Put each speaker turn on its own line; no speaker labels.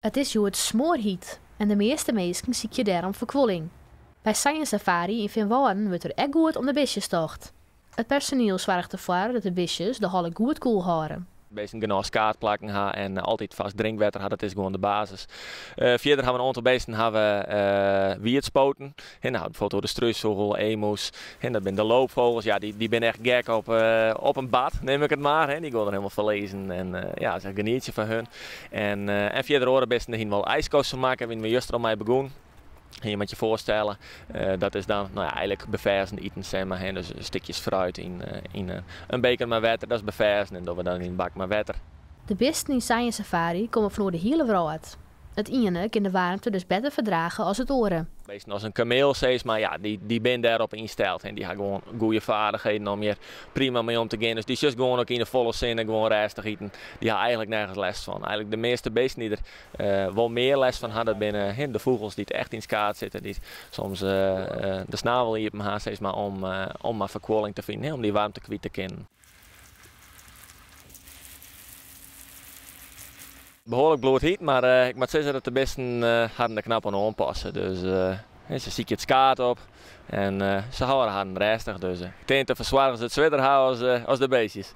It is hjoed smoarhyt en de measte minsken sykje dêrom ferkuolling. By Science Safari yn Feanwâlden wurdt der ek goed om de bistjes tocht. It personiel soarget derfoar dat de bistjes de holle goed koel hâlde.
Bisten genôch skaadplakken ha en altyd farsk drinkwetter ha, dat is gewoan de basis. Fierder hawwe in oantal bisten hawwe wietspoten. Hè, no, bijvoorbeeld oer de strúsfûgel, emoes, hè, dat binne de loopvogels. Ja, dy binne echt gek op in bad, neam ik it mar. Hè. Dy gean der hielendal foar lizzen en ja, is echt genietsje foar hun. En fierder oare bisten, dêr hiene we al ijsko's fan makke, wiene we juster al mei begûn. En je moatte je foarstelle, dat is dan no ja, eigenlik beferzen iten, sis mar, hè. Dus stikjes fruit yn in beker mei wetter, dat is beferzen en dogge we dan yn in bak mei wetter.
De bisten yn Science Safari komme fan oer de hiele wrâld. It iene kin de waarmte dus better ferdrage as it oare.
Bisten as in kameel, sis mar, ja, dy binne dêrop ynsteld en dy ha gewoan goede vaardigheden om hjir prima mei om te gean. Dus dy sjochst gewoan ek yn de folle sinne gewoan rêstich iten. Dy ha eigenlik nergens lêst fan. Eigenlik de measte bisten dy't der wol mear lêst fan ha, dat binne de fûgels dy't echt yn it skaad sitte, dy't soms de snavel iepen ha, sis mar, om mar ferkuolling te finen, om dy waarmte kwyt te kinnen. Behoarlik bloedhyt, mar ik moat sizze dat de bisten harren der knap oan oanpasse. Dus se sykje it skaad op en se hâlde harren rêstich. Dus ik tink dat de fersoargers it swierder ha as de beestjes.